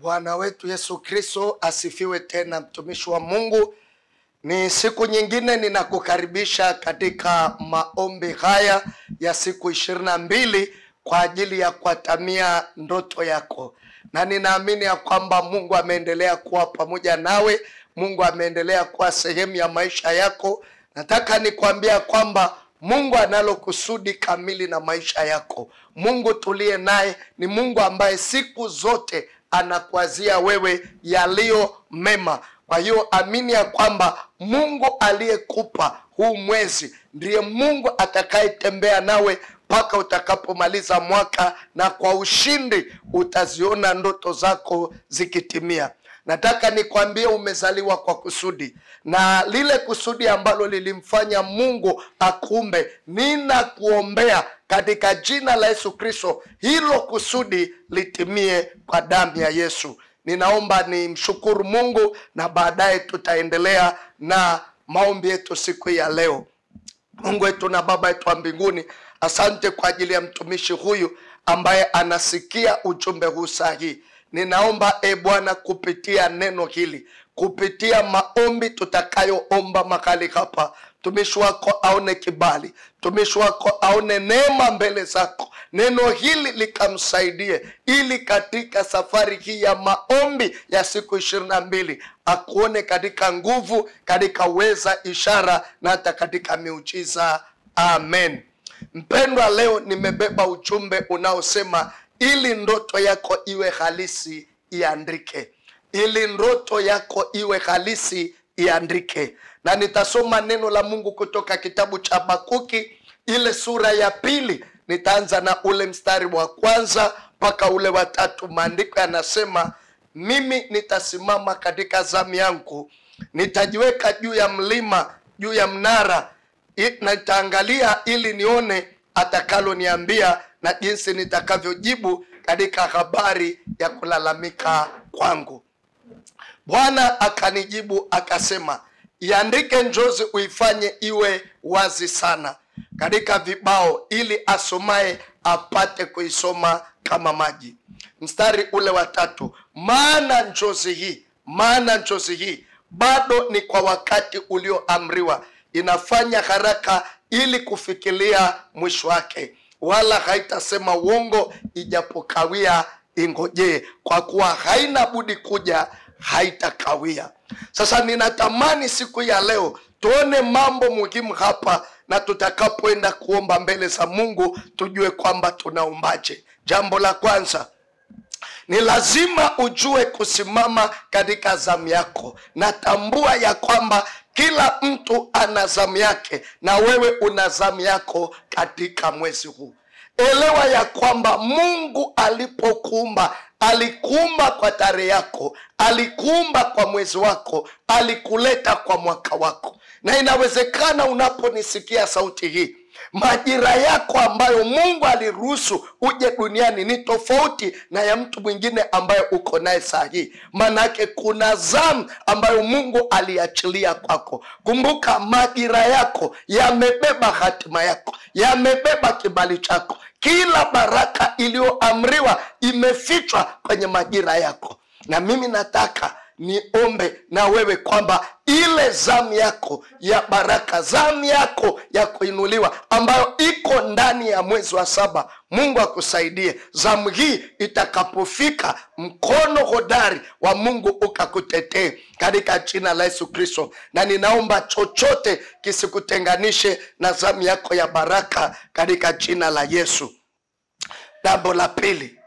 Bwana wetu Yesu Kristo asifiwe. Tena mtumishi wa Mungu, ni siku nyingine ninakukaribisha katika maombi haya ya siku 22 kwa ajili ya kuatamia ndoto yako. Na ninaamini ya kwamba Mungu ameendelea kuwa pamoja nawe, Mungu ameendelea kuwa sehemu ya maisha yako. Nataka nikwambia kwamba Mungu analo kusudi kamili na maisha yako. Mungu tuliye naye ni Mungu ambaye siku zote anakuazia wewe yaliyo mema. Kwa hiyo amini ya kwamba Mungu aliyekupa huu mwezi ndiye Mungu atakayetembea nawe mpaka utakapomaliza mwaka, na kwa ushindi utaziona ndoto zako zikitimia. Nataka nikwambie umezaliwa kwa kusudi, na lile kusudi ambalo lilimfanya Mungu akuumbe, ninakuombea katika jina la Yesu Kristo, hilo kusudi litimie kwa damu ya Yesu. Ninaomba nimshukuru Mungu na baadaye tutaendelea na maombi yetu siku ya leo. Mungu wetu na Baba yetu wa mbinguni, asante kwa ajili ya mtumishi huyu ambaye anasikia ujumbe huu sahihi. Ninaomba e Bwana, kupitia neno hili, kupitia maombi tutakayoomba mahali hapa, mtumishi wako aone kibali, mtumishi wako aone neema mbele zako, neno hili likamsaidie, ili katika safari hii ya maombi ya siku 22 akuone katika nguvu, katika uweza, ishara na hata katika miujiza. Amen. Mpendwa, leo nimebeba ujumbe unaosema ili ndoto yako iwe halisi iandike. Ili ndoto yako iwe halisi iandike. Na nitasoma neno la Mungu kutoka kitabu cha Habakuki ile sura ya 2. Nitaanza na ule mstari wa 1 mpaka ule wa 3. Maandiko yanasema, mimi nitasimama katika zamu yangu, nitajiweka juu ya mlima, juu ya mnara, na nitaangalia ili nione atakaloniambia na jinsi nitakavyojibu katika habari ya kulalamika kwangu. Bwana akanijibu akasema, iandike njozi uifanye iwe wazi sana katika vibao, ili asomaye apate kuisoma kama maji. Mstari ule wa 3, maana njozi hii, maana njozi hii bado ni kwa wakati ulioamriwa, inafanya haraka ili kufikiria mwisho wake, wala haitasema uongo, ijapokawia ingojee, kwa kuwa haina budi kuja, haitakawia. Sasa ninatamani siku ya leo tuone mambo muhimu hapa, na tutakapoenda kuomba mbele za Mungu tujue kwamba tunaombaje. Jambo la kwanza, ni lazima ujue kusimama katika zamu yako, na tambua ya kwamba kila mtu ana zamu yake, na wewe una zamu yako katika mwezi huu. Elewa ya kwamba Mungu alipokuumba, alikuumba kwa tarehe yako, alikuumba kwa mwezi wako, alikuleta kwa mwaka wako. Na inawezekana unaponisikia sauti hii, majira yako ambayo Mungu aliruhusu uje duniani ni tofauti na ya mtu mwingine ambaye uko naye saa hii. Manake kuna zamu ambayo Mungu aliachilia kwako. Kumbuka majira yako yamebeba hatima yako, yamebeba kibali chako. Kila baraka iliyoamriwa imefichwa kwenye majira yako. Na mimi nataka niombe na wewe kwamba ile zamu yako ya baraka, zamu yako ya kuinuliwa ambayo iko ndani ya mwezi wa 7, Mungu akusaidie. Zamu hii itakapofika, mkono hodari wa Mungu ukakutetee katika jina la Yesu Kristo. Na ninaomba chochote kisikutenganishe na zamu yako ya baraka katika jina la Yesu. Jambo la pili,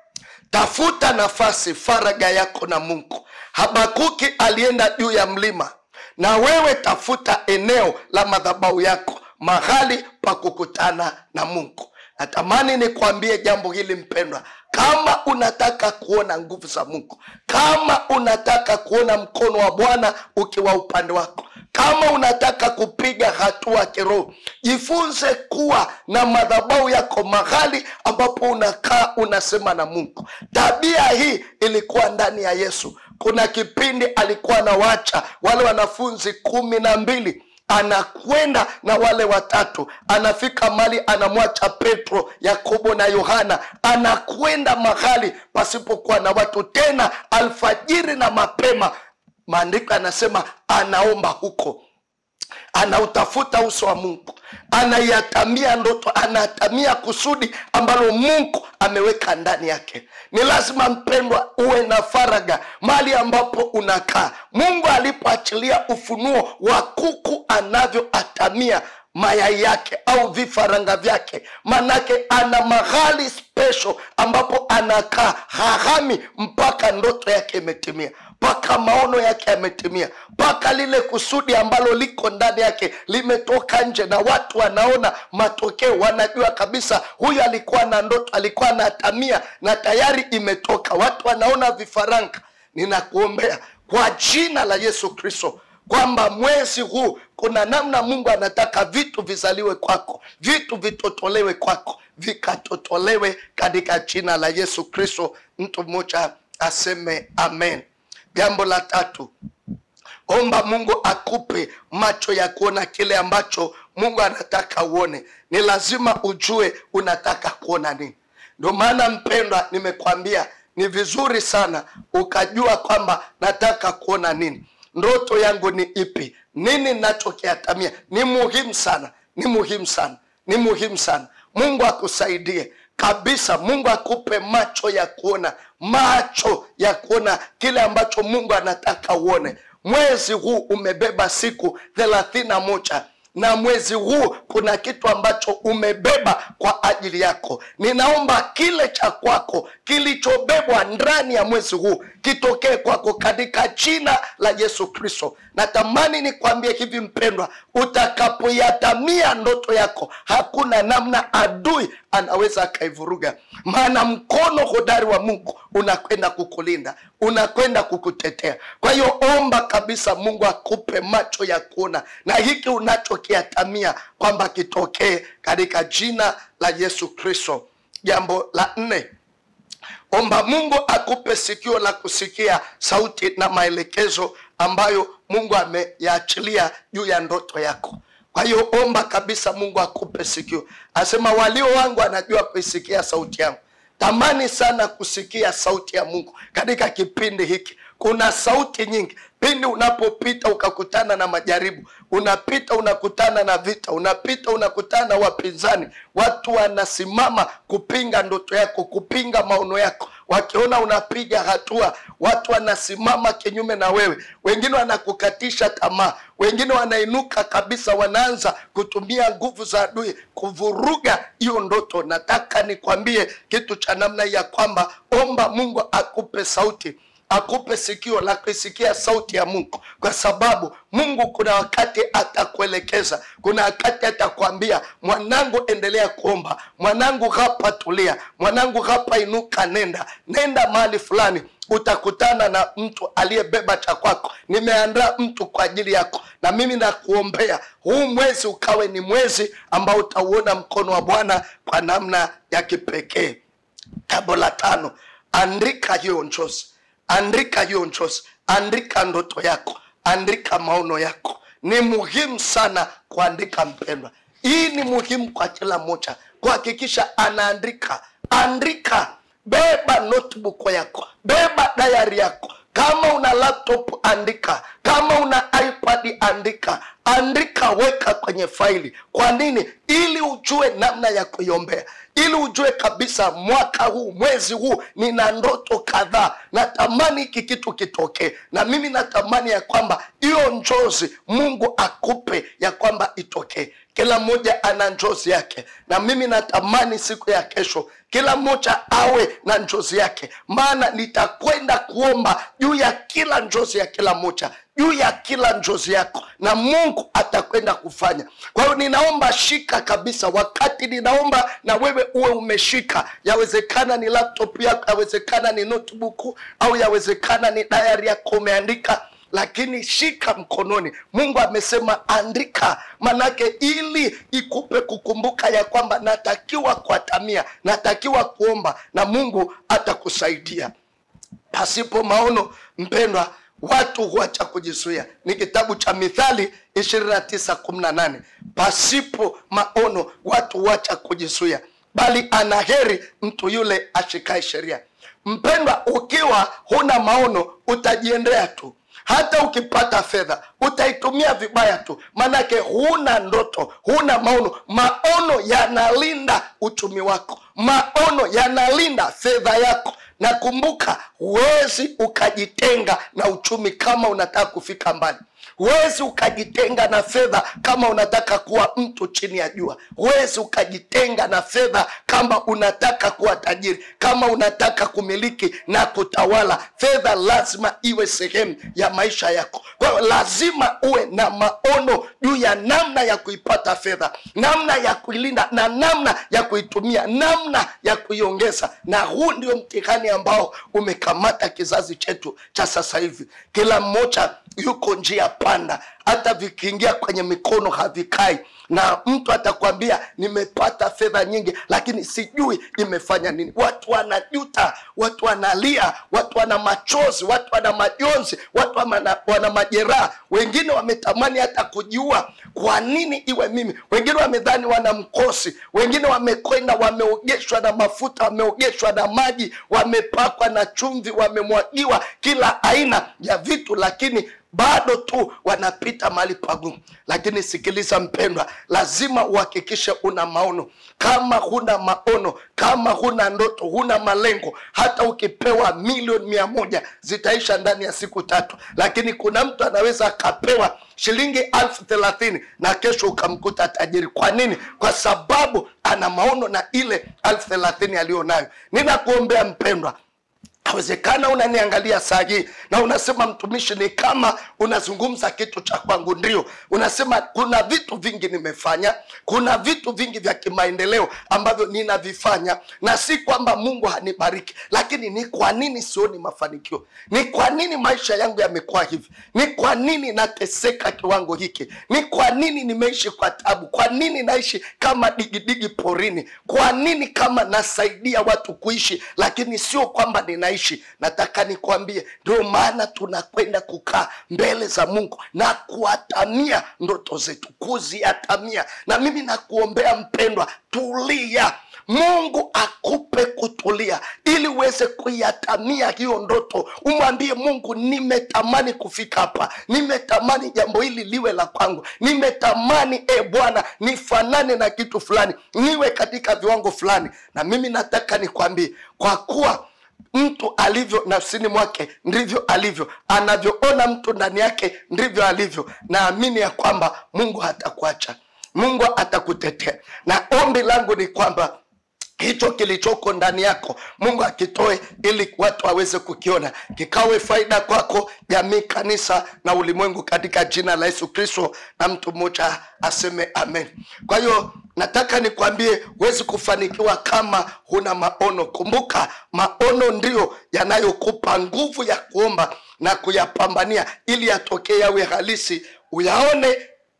tafuta nafasi, faraga yako na Mungu. Habakuki alienda juu ya mlima, na wewe tafuta eneo la madhabahu yako, mahali pa kukutana na Mungu. Natamani nikwambie jambo hili mpendwa, kama unataka kuona nguvu za Mungu, kama unataka kuona mkono wa Bwana ukiwa upande wako, kama unataka kupiga hatua kiroho, jifunze kuwa na madhabahu yako, mahali ambapo unakaa unasema na Mungu. Tabia hii ilikuwa ndani ya Yesu. Kuna kipindi alikuwa anawacha wale wanafunzi 12 Anakwenda na wale watatu, anafika mali, anamwacha Petro, Yakobo na Yohana, anakwenda mahali pasipokuwa na watu tena, alfajiri na mapema. Maandiko anasema anaomba huko, anautafuta uso wa Mungu, anaiatamia ndoto, anatamia kusudi ambalo Mungu ameweka ndani yake. Ni lazima mpendwa, uwe na faraga mahali ambapo unakaa. Mungu alipoachilia ufunuo wa kuku anavyoatamia mayai yake au vifaranga vyake, manake ana mahali special ambapo anakaa, hahami mpaka ndoto yake imetimia, mpaka maono yake yametimia, mpaka lile kusudi ambalo liko ndani yake limetoka nje na watu wanaona matokeo, wanajua kabisa huyu alikuwa na ndoto, alikuwa anatamia na tayari imetoka. Watu wanaona vifaranga. Ninakuombea kwa jina la Yesu Kristo kwamba mwezi huu kuna namna Mungu anataka vitu vizaliwe kwako, vitu vitotolewe kwako, vikatotolewe katika jina la Yesu Kristo. Mtu mmoja aseme amen. Jambo la tatu, omba Mungu akupe macho ya kuona kile ambacho Mungu anataka uone. Ni lazima ujue unataka kuona nini. Ndio maana mpendwa, nimekwambia ni vizuri sana ukajua kwamba nataka kuona nini, ndoto yangu ni ipi, nini ninachokiatamia. Ni muhimu sana, ni muhimu sana, ni muhimu sana. Mungu akusaidie kabisa. Mungu akupe macho ya kuona, macho ya kuona kile ambacho Mungu anataka uone. Mwezi huu umebeba siku 31 na mwezi huu kuna kitu ambacho umebeba kwa ajili yako. Ninaomba kile cha kwako kilichobebwa ndani ya mwezi huu kitokee kwako katika jina la Yesu Kristo. Natamani nikwambie hivi mpendwa, utakapoyatamia ndoto yako hakuna namna adui anaweza akaivuruga, maana mkono hodari wa Mungu unakwenda kukulinda, unakwenda kukutetea. Kwa hiyo omba kabisa Mungu akupe macho ya kuona na hiki unachokiatamia kwamba kitokee katika jina la Yesu Kristo. Jambo la nne, omba Mungu akupe sikio la kusikia sauti na maelekezo ambayo Mungu ameyaachilia juu ya ndoto yako. Kwa hiyo omba kabisa Mungu akupe sikio. Asema walio wangu anajua kuisikia sauti yangu. Tamani sana kusikia sauti ya Mungu katika kipindi hiki. Kuna sauti nyingi. Pindi unapopita ukakutana na majaribu, unapita unakutana na vita, unapita unakutana na wapinzani, watu wanasimama kupinga ndoto yako, kupinga maono yako. Wakiona unapiga hatua, watu wanasimama kinyume na wewe. Wengine wanakukatisha tamaa, wengine wanainuka kabisa, wanaanza kutumia nguvu za adui kuvuruga hiyo ndoto. Nataka nikwambie kitu cha namna ya kwamba omba Mungu akupe sauti, akupe sikio la kuisikia sauti ya Mungu, kwa sababu Mungu kuna wakati atakuelekeza, kuna wakati atakwambia mwanangu, endelea kuomba, mwanangu, hapa tulia, mwanangu, hapa inuka, nenda nenda mahali fulani, utakutana na mtu aliyebeba cha kwako. Nimeandaa mtu kwa ajili yako, na mimi nakuombea huu mwezi ukawe ni mwezi ambao utauona mkono wa Bwana kwa namna ya kipekee. Jambo la tano, andika hiyo njozi. Andika hiyo njozi, andika ndoto yako, andika maono yako. Ni muhimu sana kuandika mpendwa. Hii ni muhimu kwa kila mmoja kuhakikisha anaandika. Andika, beba notebook yako, beba diary yako. Kama una laptop andika, kama una iPad andika. Andika, weka kwenye faili. Kwa nini? Ili ujue namna ya kuiombea, ili ujue kabisa mwaka huu, mwezi huu nina ndoto kadhaa, natamani hiki kitu kitokee, na mimi natamani ya kwamba hiyo njozi Mungu akupe ya kwamba itokee. Kila mmoja ana njozi yake, na mimi natamani siku ya kesho kila mmoja awe na njozi yake, maana nitakwenda kuomba juu ya kila njozi ya kila mmoja, juu ya kila njozi yako, na Mungu atakwenda kufanya. Kwa hiyo ninaomba shika kabisa, wakati ninaomba na wewe uwe umeshika. Yawezekana ni laptop yako, yawezekana ni notebook, au yawezekana ni diary yako umeandika, lakini shika mkononi. Mungu amesema andika, manake ili ikupe kukumbuka ya kwamba natakiwa kuatamia, natakiwa kuomba, na Mungu atakusaidia. Pasipo maono mpendwa, watu huacha kujizuia. Ni kitabu cha Mithali 29:18. Pasipo maono watu huacha kujizuia, bali anaheri mtu yule ashikaye sheria. Mpendwa, ukiwa huna maono utajiendea tu. Hata ukipata fedha utaitumia vibaya tu, manake huna ndoto, huna maono. Maono yanalinda uchumi wako, maono yanalinda fedha yako. Na kumbuka, huwezi ukajitenga na uchumi kama unataka kufika mbali. Huwezi ukajitenga na fedha kama unataka kuwa mtu chini ya jua. Huwezi ukajitenga na fedha kama unataka kuwa tajiri, kama unataka kumiliki na kutawala. Fedha lazima iwe sehemu ya maisha yako. Kwa hiyo lazima uwe na maono juu ya namna ya kuipata fedha, namna ya kuilinda na namna ya kuitumia, namna ya kuiongeza. Na huu ndio mtihani ambao umekamata kizazi chetu cha sasa hivi. Kila mmoja yuko njia panda, hata vikiingia kwenye mikono havikai, na mtu atakwambia nimepata fedha nyingi lakini sijui imefanya nini. Watu wanajuta, watu wanalia, watu wana machozi, watu wana majonzi, watu wana majeraha. Wengine wametamani hata kujiua, kwa nini iwe mimi? Wengine wamedhani wana mkosi, wengine wamekwenda wameogeshwa na mafuta, wameogeshwa na maji, wamepakwa na chumvi, wamemwagiwa kila aina ya vitu, lakini bado tu wanapita mahali pagumu. Lakini sikiliza mpendwa, lazima uhakikishe una maono. Kama huna maono, kama huna ndoto, huna malengo, hata ukipewa 100,000,000 zitaisha ndani ya siku 3. Lakini kuna mtu anaweza akapewa shilingi 30,000 na kesho ukamkuta tajiri. Kwa nini? Kwa sababu ana maono na ile 30,000 alionayo. Ninakuombea mpendwa, awezekana unaniangalia saa hii na unasema mtumishi, ni kama unazungumza kitu cha kwangu. Ndio, unasema kuna vitu vingi nimefanya, kuna vitu vingi vya kimaendeleo ambavyo ninavifanya, na si kwamba Mungu hanibariki, lakini ni kwa nini sioni mafanikio? Ni kwa nini maisha yangu yamekuwa hivi? Ni kwa nini nateseka kiwango hiki? Ni kwa nini nimeishi kwa tabu? Kwa nini naishi kama digidigi porini? Kwa nini kama nasaidia watu kuishi lakini sio kwamba ninaishi? Nataka nikwambie, ndio maana tunakwenda kukaa mbele za Mungu na kuatamia ndoto zetu, kuziatamia. Na mimi nakuombea mpendwa, tulia. Mungu akupe kutulia ili uweze kuiatamia hiyo ndoto. Umwambie Mungu, nimetamani kufika hapa, nimetamani jambo hili liwe la kwangu, nimetamani Bwana nifanane na kitu fulani, niwe katika viwango fulani. Na mimi nataka nikwambie, kwa kuwa mtu alivyo nafsini mwake ndivyo alivyo, anavyoona mtu ndani yake ndivyo alivyo. Naamini ya kwamba Mungu hatakuacha, Mungu atakutetea. Na ombi langu ni kwamba hicho kilichoko ndani yako Mungu akitoe ili watu waweze kukiona, kikawe faida kwako, jamii, kanisa na ulimwengu, katika jina la Yesu Kristo. Na mtu mmoja aseme amen. Kwa hiyo nataka nikwambie, huwezi kufanikiwa kama huna maono. Kumbuka, maono ndio yanayokupa nguvu ya kuomba na kuyapambania ili yatokee, yawe halisi, uyaone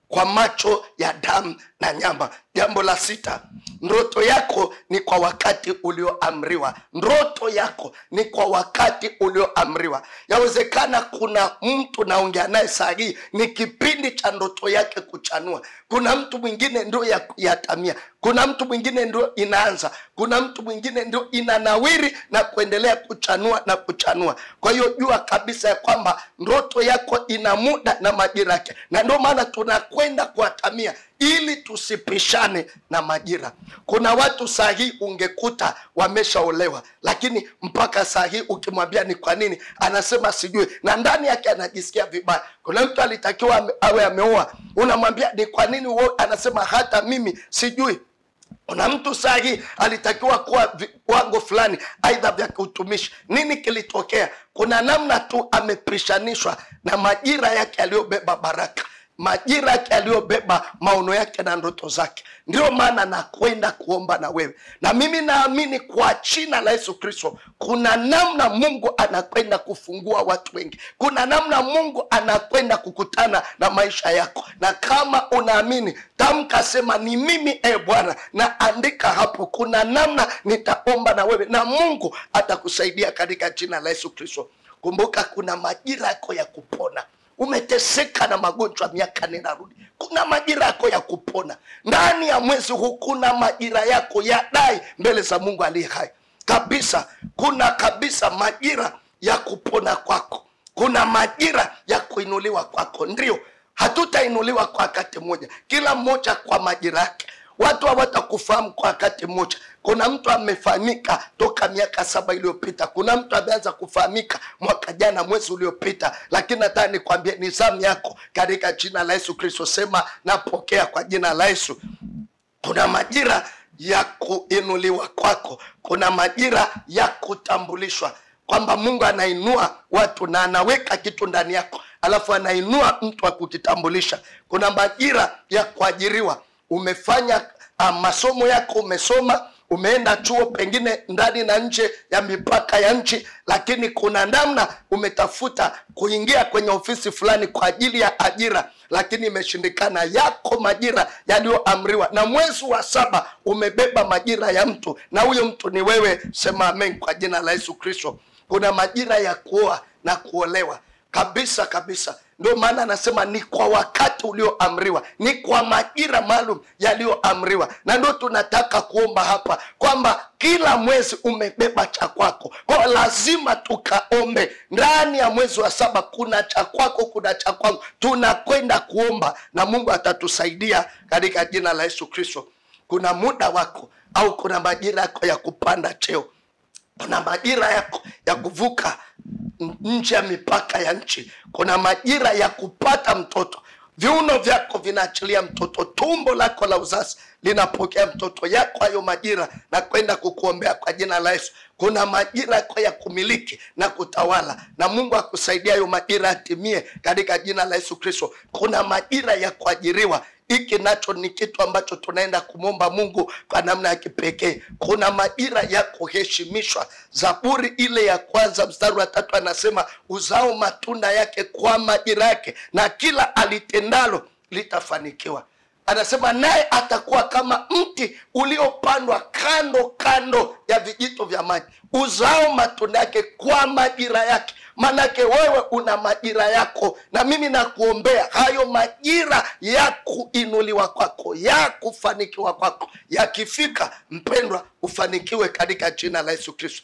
kwa macho ya damu na nyama. Jambo la sita, ndoto yako ni kwa wakati ulioamriwa. Ndoto yako ni kwa wakati ulioamriwa. Yawezekana kuna mtu naongea naye saa hii, ni kipindi cha ndoto yake kuchanua. Kuna mtu mwingine ndio yatamia, kuna mtu mwingine ndio inaanza, kuna mtu mwingine ndio inanawiri na kuendelea kuchanua na kuchanua. Kwa hiyo jua kabisa ya kwamba ndoto yako ina muda na majira yake, na ndio maana tunakwenda kuatamia ili tusipishane na majira. Kuna watu saa hii ungekuta wameshaolewa, lakini mpaka saa hii ukimwambia ni kwa nini, anasema sijui, na ndani yake anajisikia vibaya. Kuna mtu alitakiwa awe ameoa, unamwambia ni kwa nini uoe, anasema hata mimi sijui. Kuna mtu saa hii alitakiwa kuwa viwango fulani, aidha vya kiutumishi. Nini kilitokea? Kuna namna tu amepishanishwa na majira yake aliyobeba baraka, majira yake aliyobeba maono yake na ndoto zake. Ndio maana nakwenda kuomba na wewe, na mimi naamini kwa jina la Yesu Kristo kuna namna Mungu anakwenda kufungua watu wengi, kuna namna Mungu anakwenda kukutana na maisha yako. Na kama unaamini, tamka, sema ni mimi Bwana, na andika hapo, kuna namna nitaomba na wewe na Mungu atakusaidia katika jina la Yesu Kristo. Kumbuka kuna majira yako ya kupona. Umeteseka na magonjwa miaka ninarudi, kuna majira yako ya kupona. Ndani ya mwezi huu kuna majira yako ya dai mbele za Mungu aliye hai kabisa. Kuna kabisa majira ya kupona kwako, kuna majira ya kuinuliwa kwako. Ndio, hatutainuliwa kwa wakati mmoja, kila mmoja kwa majira yake. Watu hawatakufahamu kwa wakati mmoja. Kuna mtu amefahamika toka miaka 7 iliyopita, kuna mtu ameanza kufahamika mwaka jana mwezi uliopita, lakini nataka nikwambie ni zamu yako katika jina la Yesu Kristo. Sema napokea kwa jina la Yesu. Kuna majira ya kuinuliwa kwako, kuna majira ya kutambulishwa kwamba Mungu anainua watu na anaweka kitu ndani yako, alafu anainua mtu akukitambulisha. Kuna majira ya kuajiriwa. Umefanya masomo yako, umesoma, umeenda chuo pengine ndani na nje ya mipaka ya nchi, lakini kuna namna umetafuta kuingia kwenye ofisi fulani kwa ajili ya ajira, lakini imeshindikana. Yako majira yaliyoamriwa, na mwezi wa 7 umebeba majira ya mtu, na huyo mtu ni wewe. Sema amen kwa jina la Yesu Kristo. Kuna majira ya kuoa na kuolewa kabisa kabisa. Ndio maana anasema ni kwa wakati ulioamriwa, ni kwa majira maalum yaliyoamriwa. Na ndio tunataka kuomba hapa kwamba kila mwezi umebeba cha kwako. Kwa lazima tukaombe ndani ya mwezi wa 7, kuna cha kwako, kuna cha kwangu. Tunakwenda kuomba na Mungu atatusaidia katika jina la Yesu Kristo. Kuna muda wako au kuna majira yako ya kupanda cheo. Kuna majira yako ya kuvuka nje ya mipaka ya nchi. Kuna majira ya kupata mtoto. Viuno vyako vinaachilia mtoto, tumbo lako la uzazi linapokea mtoto. Yako hayo majira na kwenda kukuombea kwa jina la Yesu. Kuna majira yako ya kumiliki na kutawala, na Mungu akusaidia hayo majira atimie katika jina la Yesu Kristo. Kuna majira ya kuajiriwa. Hiki nacho ni kitu ambacho tunaenda kumomba Mungu kwa namna ya kipekee. Kuna majira ya kuheshimishwa. Zaburi ile ya 1 mstari wa 3 anasema uzao matunda yake kwa majira yake, na kila alitendalo litafanikiwa. Anasema naye atakuwa kama mti uliopandwa kando kando ya vijito vya maji, uzao matunda yake kwa majira yake. Manake wewe una majira yako, na mimi nakuombea hayo majira ya kuinuliwa kwako, ya kufanikiwa kwako, yakifika mpendwa, ufanikiwe katika jina la Yesu Kristo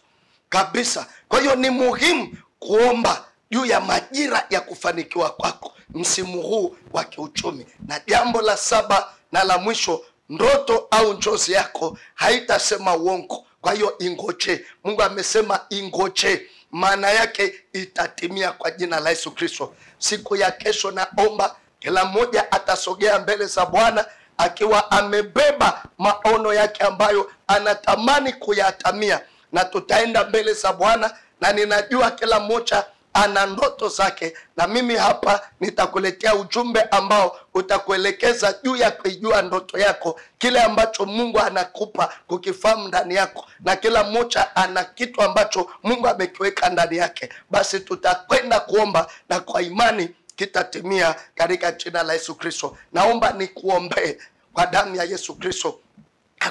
kabisa. Kwa hiyo ni muhimu kuomba juu ya majira ya kufanikiwa kwako msimu huu wa kiuchumi. Na jambo la 7 na la mwisho, ndoto au njozi yako haitasema uongo. Kwa hiyo ingoje. Mungu amesema ingoje, maana yake itatimia kwa jina la Yesu Kristo. Siku ya kesho naomba kila mmoja atasogea mbele za Bwana akiwa amebeba maono yake ambayo anatamani kuyatamia, na tutaenda mbele za Bwana, na ninajua kila mmoja ana ndoto zake, na mimi hapa nitakuletea ujumbe ambao utakuelekeza juu ya kuijua ndoto yako, kile ambacho Mungu anakupa kukifahamu ndani yako, na kila mmoja ana kitu ambacho Mungu amekiweka ndani yake. Basi tutakwenda kuomba na kwa imani kitatimia katika jina la Yesu Kristo. Naomba nikuombee kwa damu ya Yesu Kristo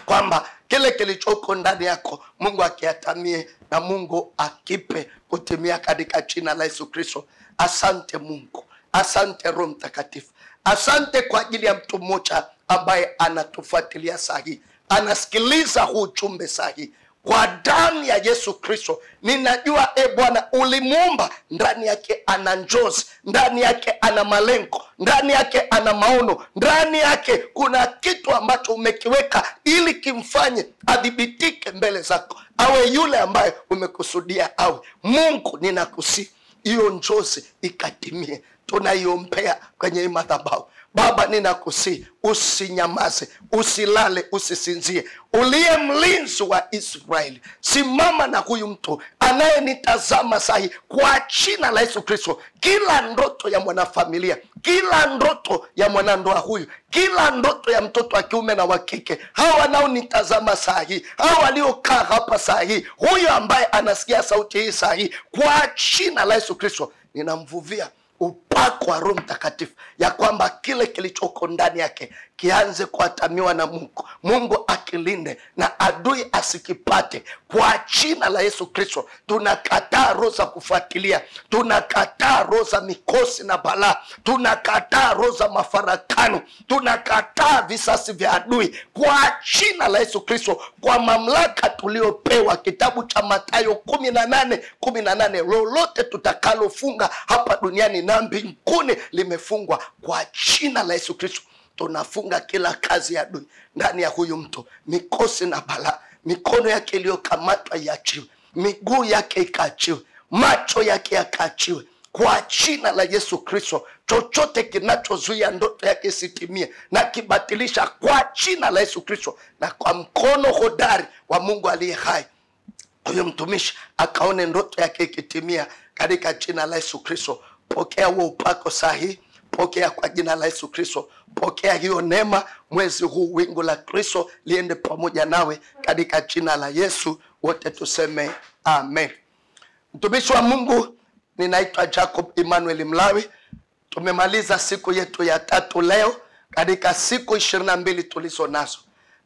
kwamba kile kilichoko ndani yako Mungu akiatamie na Mungu akipe kutimia katika jina la Yesu Kristo. Asante Mungu, asante Roho Mtakatifu, asante kwa ajili ya mtu mmoja ambaye anatufuatilia sahi, anasikiliza huu ujumbe sahi. Kwa damu ya Yesu Kristo ninajua, e Bwana, ulimuumba, ndani yake ana njozi, ndani yake ana malengo, ndani yake ana maono, ndani yake kuna kitu ambacho umekiweka ili kimfanye adhibitike mbele zako, awe yule ambaye umekusudia awe. Mungu, ninakusihi hiyo njozi ikatimie. Tunaiombea kwenye madhabahu. Baba, ninakusihi usinyamaze, usilale, usisinzie. Uliye mlinzi wa Israeli, simama na huyu mtu anayenitazama sahi kwa jina la Yesu Kristo. Kila ndoto ya mwanafamilia, kila ndoto ya mwanandoa huyu, kila ndoto ya mtoto wa kiume na wa kike, hawa wanaonitazama sahi, hawa waliokaa hapa sahi, huyu ambaye anasikia sauti hii sahi, kwa jina la Yesu Kristo ninamvuvia upako wa Roho Mtakatifu ya kwamba kile kilichoko ndani yake kianze kuatamiwa na Mungu. Mungu akilinde na adui asikipate kwa jina la Yesu Kristo. Tunakataa roho za kufuatilia, tunakataa roho za mikosi na balaa, tunakataa roho za mafarakano, tunakataa visasi vya adui kwa jina la Yesu Kristo, kwa mamlaka tuliopewa kitabu cha Mathayo 18:18, lolote tutakalofunga hapa duniani na mbinguni limefungwa kwa jina la Yesu Kristo. Tunafunga kila kazi ya adui ndani ya huyu mtu, mikosi na balaa. Mikono yake iliyokamatwa iachiwe, miguu yake ikaachiwe, macho yake yakaachiwe kwa jina la Yesu Kristo. Chochote kinachozuia ndoto yake isitimie na kibatilisha kwa jina la Yesu Kristo, na kwa mkono hodari wa Mungu aliye hai, huyo mtumishi akaone ndoto yake ikitimia katika jina la Yesu Kristo. Pokea huo upako sahihi, pokea kwa jina la Yesu Kristo, pokea hiyo neema mwezi huu. Wingu la Kristo liende pamoja nawe katika jina la Yesu. Wote tuseme amen. Mtumishi wa Mungu, ninaitwa Jacob Emmanuel Mlawi. Tumemaliza siku yetu ya tatu leo katika siku 22 tulizo nazo.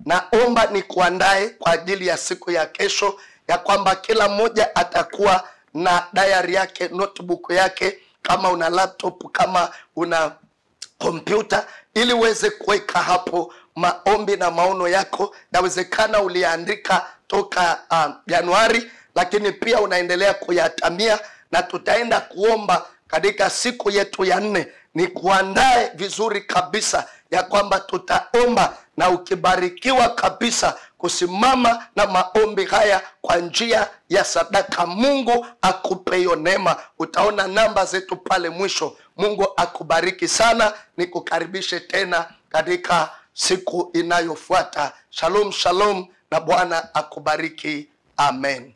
Naomba nikuandae kwa ajili ya siku ya kesho, ya kwamba kila mmoja atakuwa na diary yake, notebook yake, kama una laptop, kama una kompyuta, ili uweze kuweka hapo maombi na maono yako. Yawezekana uliandika toka Januari, lakini pia unaendelea kuyatamia, na tutaenda kuomba katika siku yetu ya 4. Ni kuandae vizuri kabisa ya kwamba tutaomba, na ukibarikiwa kabisa kusimama na maombi haya kwa njia ya sadaka, Mungu akupe hiyo neema. Utaona namba zetu pale mwisho. Mungu akubariki sana. Nikukaribishe tena katika siku inayofuata. Shalom shalom, na Bwana akubariki. Amen.